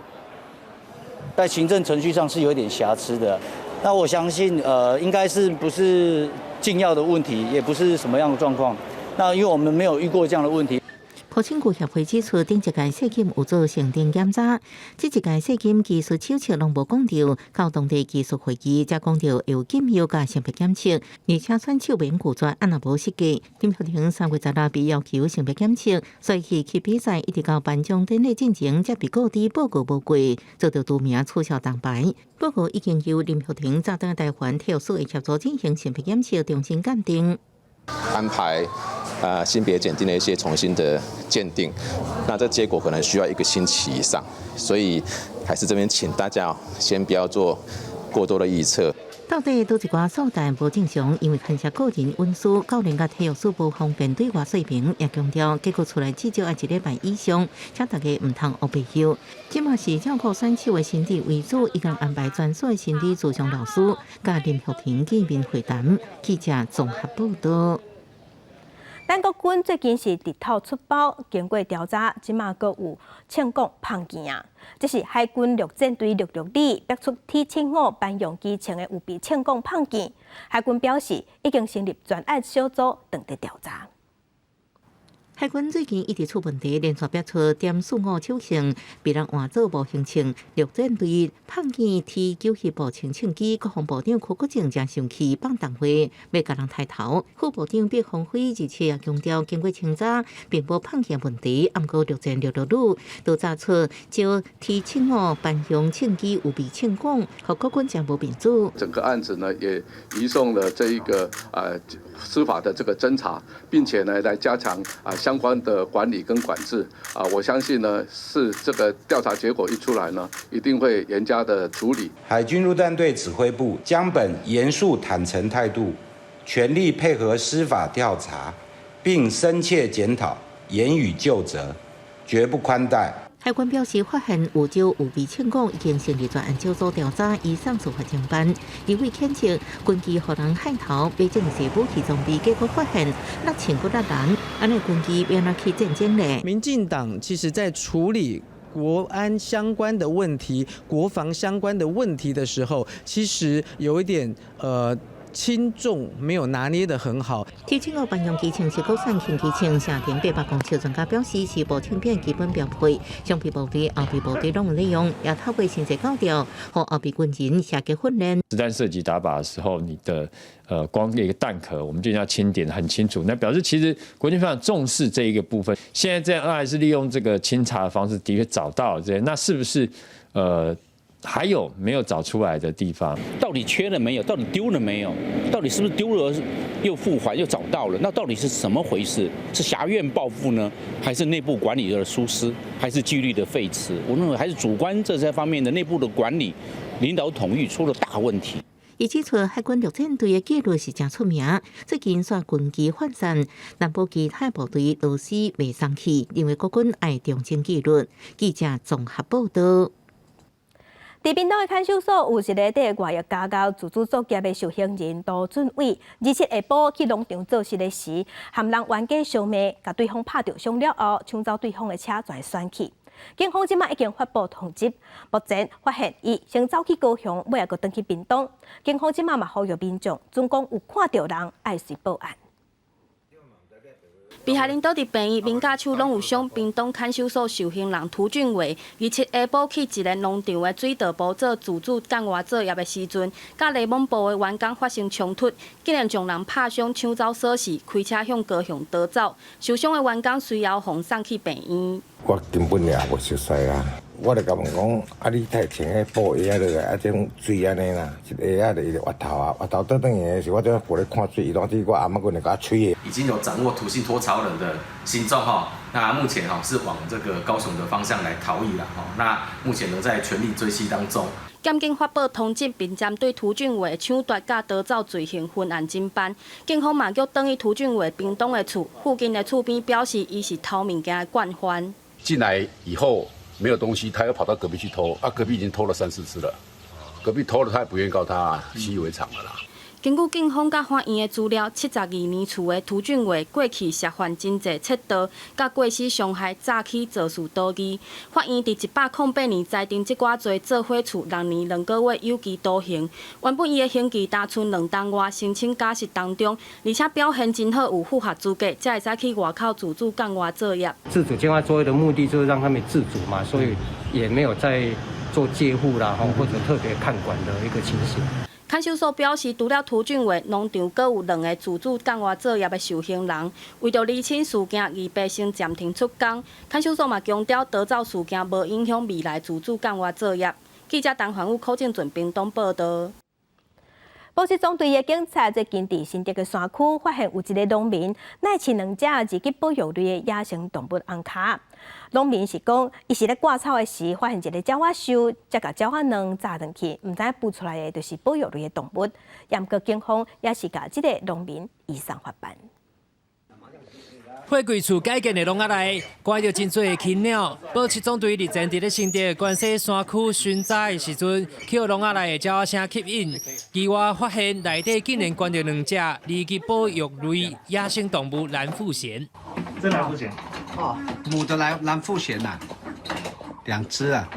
在行政程序上是有點瑕疵的。那我相信，應該是不是禁藥的問題，也不是什麼樣的狀況。那因為我們沒有遇過這樣的問題。普信區協會指出，頂一屆世錦有做性徵檢查，這一屆世錦技術手冊攏無講著，到當地技術會議才講著有禁藥佮性別檢測，而且選手免拒絕，按若無失格。林玉婷3月16被要求性別檢測，所以去比賽一直到頒獎典禮進前，才被告知報告無過，遭著除名取消銅牌。報告已經由林玉婷早轉來台灣體育署的協助進行性別檢測，重新鑑定。安排性別檢定的一些重新的鑑定，那這結果可能需要一個星期以上，所以還是這邊請大家先不要做過多的預測。到底佗一寡數彈無正常？因為牽涉個人隱私，教練佮體育署無方便對外說明，也強調結果出來至少愛一禮拜以上，請大家毋通烏白搝。這馬是照顧選手的心理為主，已經安排專屬的心理諮商老師，佮林玉婷見面會談。記者綜合報道。咱國軍最近是直透出包，經過調查，這馬閣有銃管麭件啊！這是海軍陸戰隊陸陸里逼出 T-75 班用機槍的有備銃管麭件。海軍表示，已經成立專案小組，等待調查。海軍最近一直出問題，連續逼出.45手槍被人換做模型槍。陸戰隊麭件 T-97步槍槍支，國防部長柯國正誠生氣放重話，欲共人刣頭。副部長畢鴻輝日前也強調，經過清查，並無麭件問題。毋過陸戰六六旅都查出招 T-75班用槍支有備槍管，予國軍誠無面子。整個案子呢，也移送了這一個司法的這個偵查，並且呢來加強相關的管理跟管制啊，我相信呢是這個調查結果一出來呢，一定會嚴加的處理。海軍陸戰隊指揮部將本嚴肅坦誠態度，全力配合司法調查，並深切檢討，嚴予究責，絕不寬待。海軍表示，發現有招有備槍管，已經成立專案小組調查，移送司法偵辦。立委譴責軍機予人害頭，買這麼濟武器裝備，結果發現落槍閣落人，按呢軍機欲按怎去戰爭咧？民進黨其實在處理國安相關的問題、國防相關的問題的時候，其實有一點輕重沒有拿捏得很好。 T-75班用機槍是國產輕機槍，射程800公尺。專家表示是步槍兵基本標配，常備部隊、後備部隊攏有利用，也透過先制教條，予後備軍人射擊訓練。實彈射擊打靶的時候，你的光一個彈殼，我們就要清點很清楚。那表示其實國軍非常重視這一個部分。現在這樣還是利用這個清查的方式，的確找到了這些，那是不是還有沒有找出來的地方？到底缺了沒有？到底丟了沒有？到底是不是丟了又復還又找到了？那到底是怎麼回事？是挾怨報復呢，還是內部管理的疏失，還是紀律的廢弛？我認為還是主觀這些方面的內部的管理、領導統御出了大問題。伊指出，海軍陸戰隊的紀律是誠出名，最近煞軍機渙散，南部其他部隊螺絲袂鬆去，認為國軍愛重整紀律。記者綜合報道。佇屏東的看守所有一个佇外役家教自主作業的受刑人杜俊偉，27下晡去農場做穡的時，和人冤家相罵，共對方拍著傷了後，搶走對方的車轉竄去。警方這馬已經發布通緝，目前發現伊先走去高雄，尾仔閣轉去屏東。警方這馬嘛呼籲民眾，準講有看著人愛隨報案。被害人倒佇病院，民家手攏有傷。屏東看守所受刑人涂俊偉，27下晡去一个農場的水稻埔做自主幹活作業的時陣，佮雷蒙部的員工發生衝突，竟然將人拍傷，搶走鎖匙，開車向高雄逃走。受傷的員工隨後予送去病院。我根本也無熟似啊！我就共問講，啊，你太穿彼布鞋仔落來，啊，這種水按呢啦，一鞋仔就伊就越頭啊，越頭倒轉去的時，我陣過咧看水，伊當時我阿媽閣來共我吹的。已經有掌握涂姓脫槽人的行蹤哈，那目前哈是往這個高雄的方向來逃逸啦哈，那目前仍在全力追緝當中。檢警發報通緝，並針對涂俊偉搶奪佮逃走罪行分案偵辦。警方嘛叫轉去涂俊偉屏東的厝附近的厝邊，表示伊是偷物件的慣犯。進來以後沒有東西，他又跑到隔壁去偷，啊，隔壁已經偷了三四次了，隔壁偷了他也不願意告他，習以為常了啦。根據警方佮法院的資料，72年厝的涂俊偉過去涉犯真濟竊盜，佮過失傷害，早起肇事逃逸。法院佇108年裁定這寡罪做伙處6年2個月有期徒刑。原本伊的刑期焦賰兩冬外，申請假釋當中，而且表現真好，有符合資格，才會使去外口自主幹活作業。自主監外作業的目的就是讓他們自主嘛，所以也沒有在做戒護啦，或者特別看管的一個情形。看守所表示，除了涂俊偉，農場閣有兩个自主幹活作業的受刑人。為著釐清事件，預備先暫停出工。看守所嘛強調，逃走事件無影響未來自主幹活作業。記者陳環宇、柯正俊屏東報導。保七總隊的警察最近佇新竹的山區發現有一个農民，奶飼兩隻二級保育類的野生動物紅跤。農民是講，伊是咧割草的時發現一个鳥仔鏽，才共鳥仔卵炸轉去，毋知影孵出來的就是保育類的動物。毋過警方也是共這个農民移送法辦。貨櫃厝改建的籠仔內，關著真濟的禽鳥。保七總隊日前佇咧新竹關西山區巡查的時陣，予籠仔內的鳥仔聲吸引，意外發現內底竟然關著兩隻二級保育類野生動物藍腹鷴。這藍腹鷴？哦，母的藍藍腹鷴吶，兩隻啊。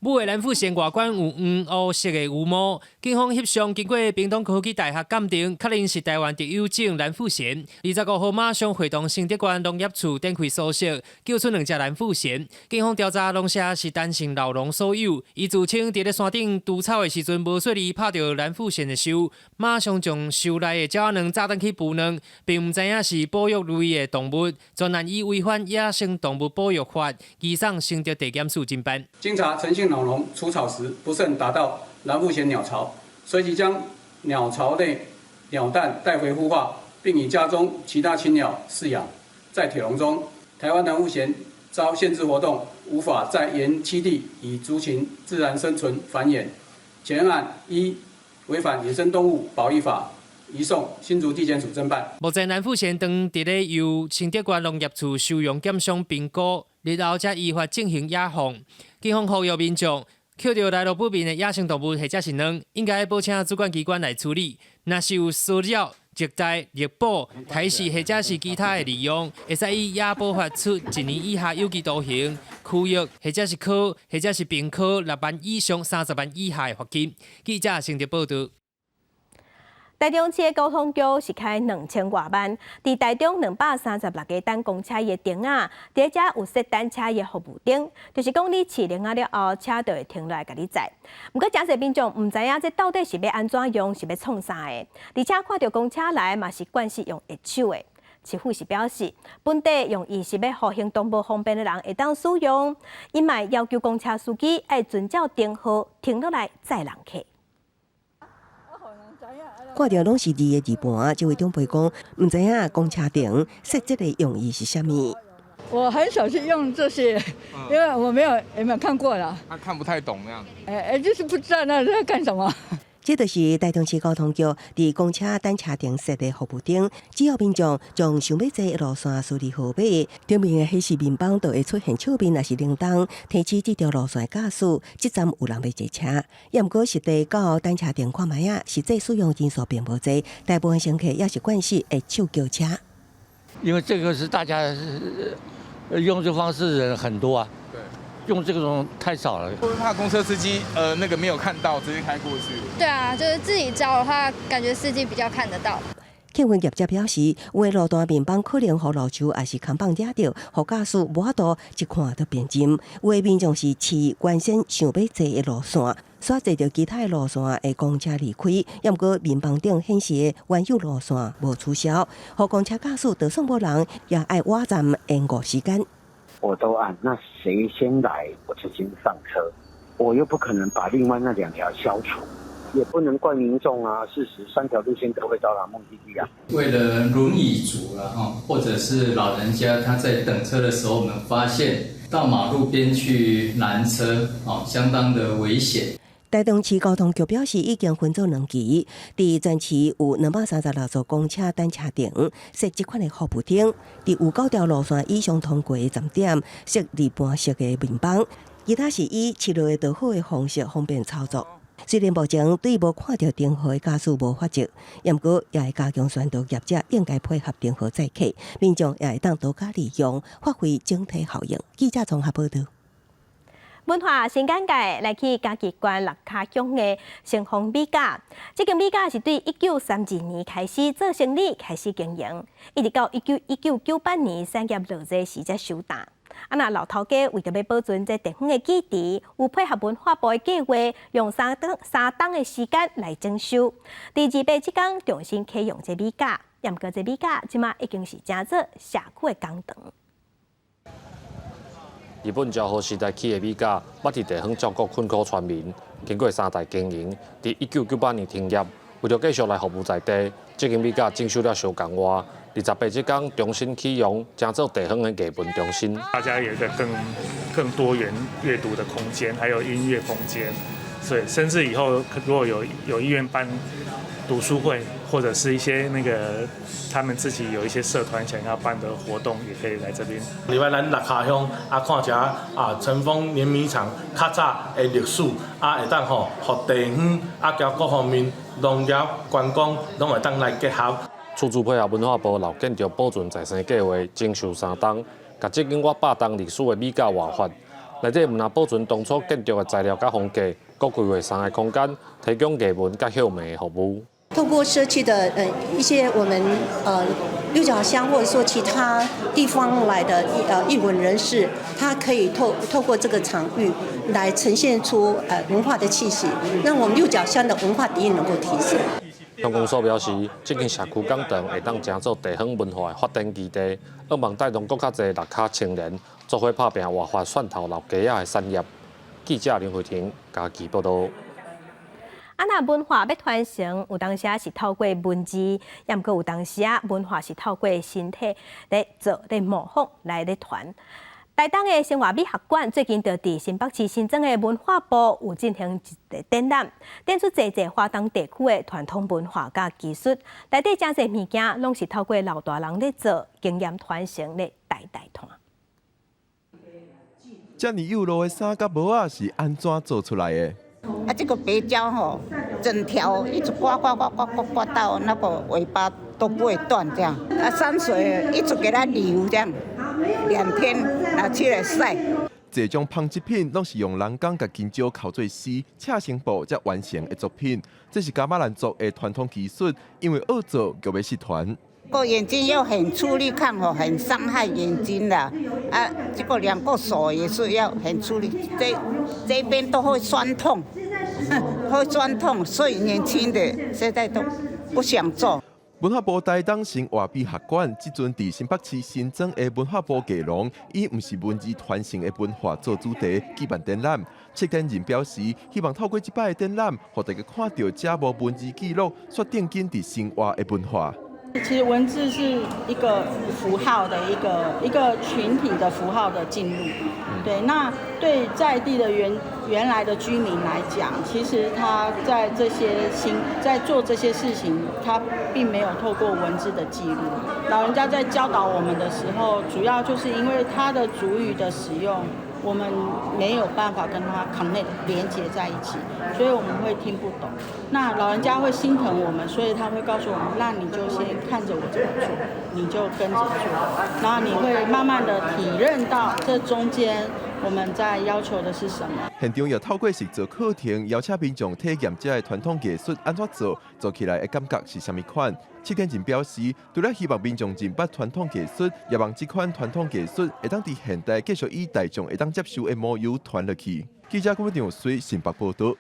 母的藍腹鷴外觀有黃烏色的羽毛，警方翕相經過屏東科技大學鑑定，確認是台灣特有種藍腹鷴。25號馬上會同新竹縣農業處展開搜索，救出兩隻藍腹鷴。警方調查，農舍是陳姓老農所有，伊自稱佇咧山頂除草的時陣無細膩拍著藍腹鷴的鏽，馬上將鏽內的鳥仔卵炸轉去孵卵，並毋知影是保育類的動物，全案以違反野生動物保育法，移送新竹地檢署偵辦。經查陳姓老農除草時不慎打到藍腹鷴鳥巢，隨即將鳥巢內鳥蛋帶回孵化，並以家中其他禽鳥飼養。在鐵籠中，台灣藍腹鷴遭限制活動，無法在原棲地以族群自然生存繁衍。全案依違反野生動物保育法，移送新竹地檢署偵辦。目前藍腹鷴當佇咧由新竹縣農業處收容檢傷評估，日後才依法進行野放。警方呼籲民眾，抾著來路不明的野生動物或者是卵，應該報請主管機關來處理。若是有騷擾、虐待、獵捕、刣死或者是其他的利用，會使依野保法處一年以下有期徒刑、拘役或者是科或者是併科6萬以上30萬以下的罰金。記者新竹報導。台中市的交通局是開2000外萬，佇台中236个等公車的亭仔，佇遮有設等車的服務燈，就是講你飼鈴仔了後，車就會停落來共你載。毋過誠濟民眾毋知影這到底是欲按怎用，是欲創啥的，而且看著公車來嘛是慣勢用揮手的。市府是表示，本底用意是欲予行動無方便的人會當使用，伊嘛要求公車司機愛遵照燈號停落來載人客。看著攏是字的字盤，這位長輩講，毋知影公車亭設這个用意是啥物。我很少去用這些，因為我沒有也沒有看過啦。他看不太懂那樣。哎哎，就是不知道那在幹什麼。這就是台中市交通局佇公車等車亭設的服務燈，只要民眾將想欲坐的路線輸入號碼，頂面的顯示面板就會出現笑面，抑是鈴鐺，提示這條路線的駕駛，這站有人欲坐車。也毋過實際到等車亭看覓仔，實際使用人數並無濟，大部分乘客也是慣勢會手叫車。因為這個是大家用這方式的人很多啊。用這種太少了。會不會怕公車司機那個沒有看到，直接開過去？對啊，就是自己招的話，感覺司機比較看得到。客運業者表示，有的路段面板可能予路樹抑是扛棒惹著，予駕駛無法度一看就辨認。有的民眾是飼原先想欲坐的路線，煞坐著其他的路線的公車離開，抑毋過面板頂顯示的原有路線無取消，予公車駕駛就算無人，也愛倚站延誤時間。我都按，那誰先來我就先上車，我又不可能把另外那兩條消除，也不能怪民眾啊。事實三條路線都會到達目的地啊。為了輪椅族啦，或者是老人家，他在等車的時候，我們發現到馬路邊去攔車，哦，相當的危險。台中市交通局表示，已經分做兩期，佇全市有236座公車等車亭設這款的服務燈，佇有九條路線以上通過的站點設離盤式的面板，其他是以試落就好的方式方便操作。雖然目前對無看著燈號的駕駛無罰則，毋過也會加強宣導業者應該配合燈號載客，民眾也會當多加利用，發揮整體效應。記者綜合報導。文化新簡介來去嘉義縣六跤鄉的成豐米甲，這間米甲是對1932年開始做生理，開始經營，一直到1998年產業落濟時才收檔。啊，若老頭家為著欲保存這地方的記憶，有配合文化部的計劃，用3冬的時間來整修。佇二八這工重新啟用這米甲，毋過這米甲這馬已經是成做社區的工廠。日本昭和時代起的米甲，捌佇地方照顧困苦村民，經過三代經營，佇1998年停業。為著繼續來服務在地，這間米甲整修了相仝活。28這工重新啟用，成做地方的藝文中心。大家有一個更多元閱讀的空間，還有音樂空間，所以甚至以後如果有意願辦讀書會，或者是一些那個他們自己有一些社團想要辦的活動，也可以來這邊。另外，咱六跤鄉啊，看一下啊，成豐碾米廠較早的歷史啊，會當吼，予地方啊，佮各方面農業觀光攏會當來結合。厝主配合文化部老建築保存再生計劃，整修3冬，共這間逾百冬歷史的米甲活化。內底毋但保存當初建築的材料佮風格，閣規劃三个空間，提供藝文佮休閒的服務。透過社區的一些我們六甲鄉或者說其他地方來的藝文人士，他可以透過這個場域來呈現出文化的氣息，讓我們六甲鄉的文化底蘊能夠提升。鄉公所表示，這間社區講堂會當成做地方文化的發展基地，向望帶動閣較濟六跤青年做伙拍拚活化蒜頭老街仔的產業。記者林慧婷嘉義報導。啊，若文化欲傳承，有當時是透過文字，抑毋過有當時啊，文化是透過身體咧做、咧模仿來咧傳。台東的生活美學館最近就佇新北市新莊的文化部有進行一個展覽，展出濟濟花東地區的傳統文化佮技術，內底誠濟物件攏是透過老大人咧做，經驗傳承咧代代傳。遮爾幼路的衫佮帽仔是按怎做出來的？啊，這個白膠吼，整條一直刮刮刮刮刮刮到那個尾巴都不會斷，這樣。啊，山水一直給它流這樣，2天拿出來曬。這種紡織品攏是用人工共金蕉扣做絲，車成布才完成的作品。這是噶瑪蘭族的傳統技術，因為學做就欲失傳。個眼睛要很出力看吼，很傷害眼睛的。啊，這個兩個手也是要很出力，這邊都會酸痛，會酸痛，所以年輕的現在都不想做。文化部台東生活美學館，這陣佇新北市新莊的文化部藝廊，以毋是文字傳承的文化做主題舉辦展覽。策展人表示，希望透過這擺的展覽，予大家看著這無文字記錄，煞定緊佇生活的文化。其實文字是一個符號的一個群體的符號的進入，對。那對在地的原來的居民來講，其實他在這些新在做這些事情，他並沒有透過文字的記錄。老人家在教導我們的時候，主要就是因為他的族語的使用，我們沒有辦法跟他 connect 連接在一起，所以我們會聽不懂。那老人家會心疼我們，所以他會告訴我們：那你就先看着我怎麼做，你就跟着做，然後你會慢慢的體認到這中間我們在要求的是什麼。現場也透過實作課程，邀請民眾體驗這个傳統藝術按怎做，做起來的感覺是啥物款。策展人表示，除了希望民眾認捌傳統藝術，也望這款傳統藝術會當佇現代繼續以大眾會當接受的模樣傳落去。記者郭長水新北報導。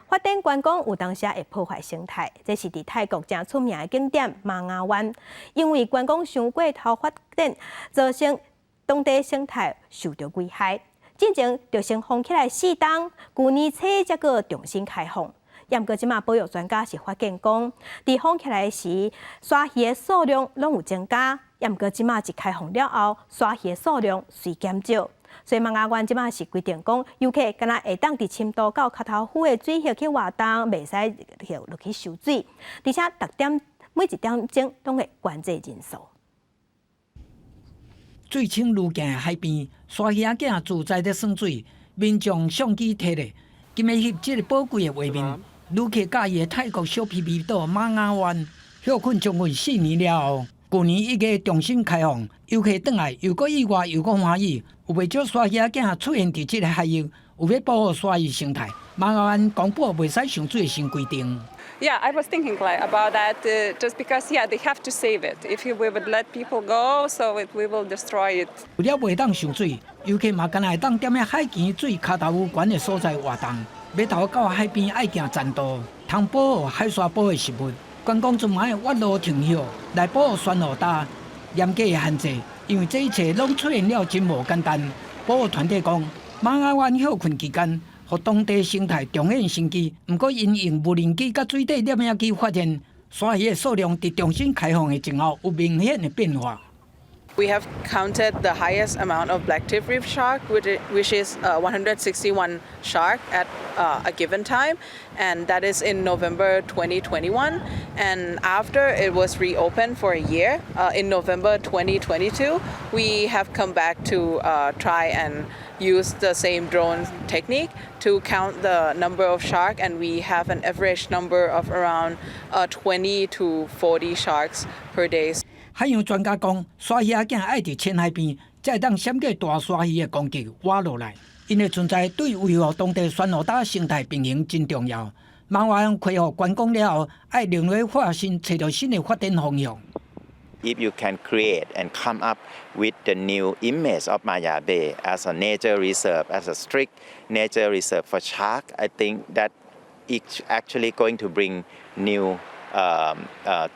發展觀光有當時會破壞生態，這是佇泰國誠出名的景點瑪雅灣，因為觀光傷過頭發展，造成當地生態受著危害。進前就先封起來4冬，舊年初才閣重新開放。毋過這馬保育專家是發現講，佇封起來時，鯊魚的數量攏有增加，毋過這馬一開放了後，鯊魚的數量隨減少。所以瑪雅灣這馬是規定講，遊客敢若會當佇深度到跤頭趺的水域去活動，袂使落去泅水，而且逐點每一點鐘攏會管制人數。水清如鏡的海邊，鯊魚仔囝自在咧耍水，民眾相機提咧，今欲翕這个寶貴的畫面。旅客佮意的泰國小皮皮島瑪雅灣，歇睏將近4年了後，舊年1月重新開放，遊客轉來又閣意外又閣歡喜，有袂少鯊魚仔囝出現佇這个海域，有欲保護鯊魚生態，瑪雅灣公布袂使泅水的新規定。 Yeah, I was thinking like about that, just because, yeah, they have to save it. If we would let people go, so we will destroy it. 除了袂當泅水，遊客嘛干焦會當踮咧海墘水跤頭趺懸的所在活動。碼頭到海邊愛行棧道，通保護海沙保的食物。觀光船嘛愛越路停歇來保護珊瑚礁，嚴格的限制，因為這一切攏出現了真無簡單。保護團體講，瑪雅灣歇睏期間，予當地生態重現生機。毋過，𪜶用無人機佮水底攝影機發現，鯊魚的數量佇重新開放的前後有明顯的變化。 We have counted the highest amount of blacktip reef shark, which is 161 shark at a given time, and that is in November 2021. And after it was reopened for a year, in November 2022, we have come back to try and use the same drone technique to count the number of shark, and we have an average number of around 20 to 40 sharks per day. 海洋專家講，鯊魚仔囝愛佇淺海邊，才會當閃過大鯊魚的攻擊，活落來。𪜶的存在對維護當地珊瑚礁生態平衡真重要。瑪雅灣開放觀光了後，愛另類發新，揣著新的發展方向。 If you can create and come up with the new image of Maya Bay as a nature reserve, as a strict nature reserve for shark, I think that it's actually going to bring new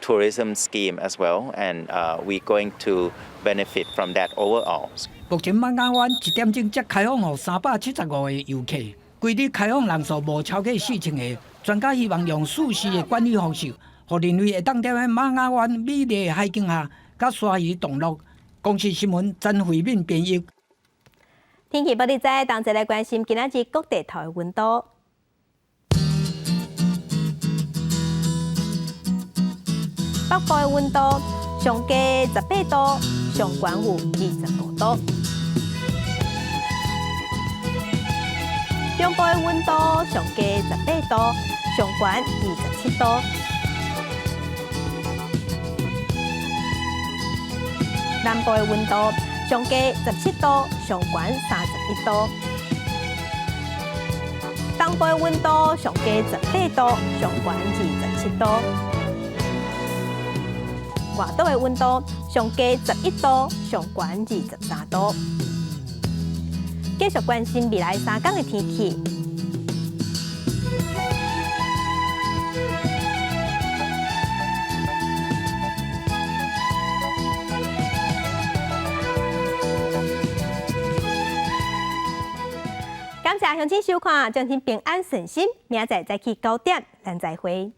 tourism scheme as well, and we're going to benefit from that overall. 目前瑪雅灣一點鐘才開放予375個遊客，規日開放人數無超過4000個。專家希望用舒適的管理方式，予人類會當踮咧瑪雅灣美麗的海景下，佮鯊魚同樂。公視新聞曾慧敏編譯。天氣報你知，同齊來關心今仔日各地頭的溫度。北部的溫度上低18度，上懸有25度。中部的溫度上低18度，上懸27度。南部的溫度上低17度，上懸31度。東部的溫度上低18度，上懸27度。外島的溫度上低11度，上懸23度。繼續關心未來3天的天氣。感謝鄉親收看，祝恁平安順心，明仔載早起9點，咱再會。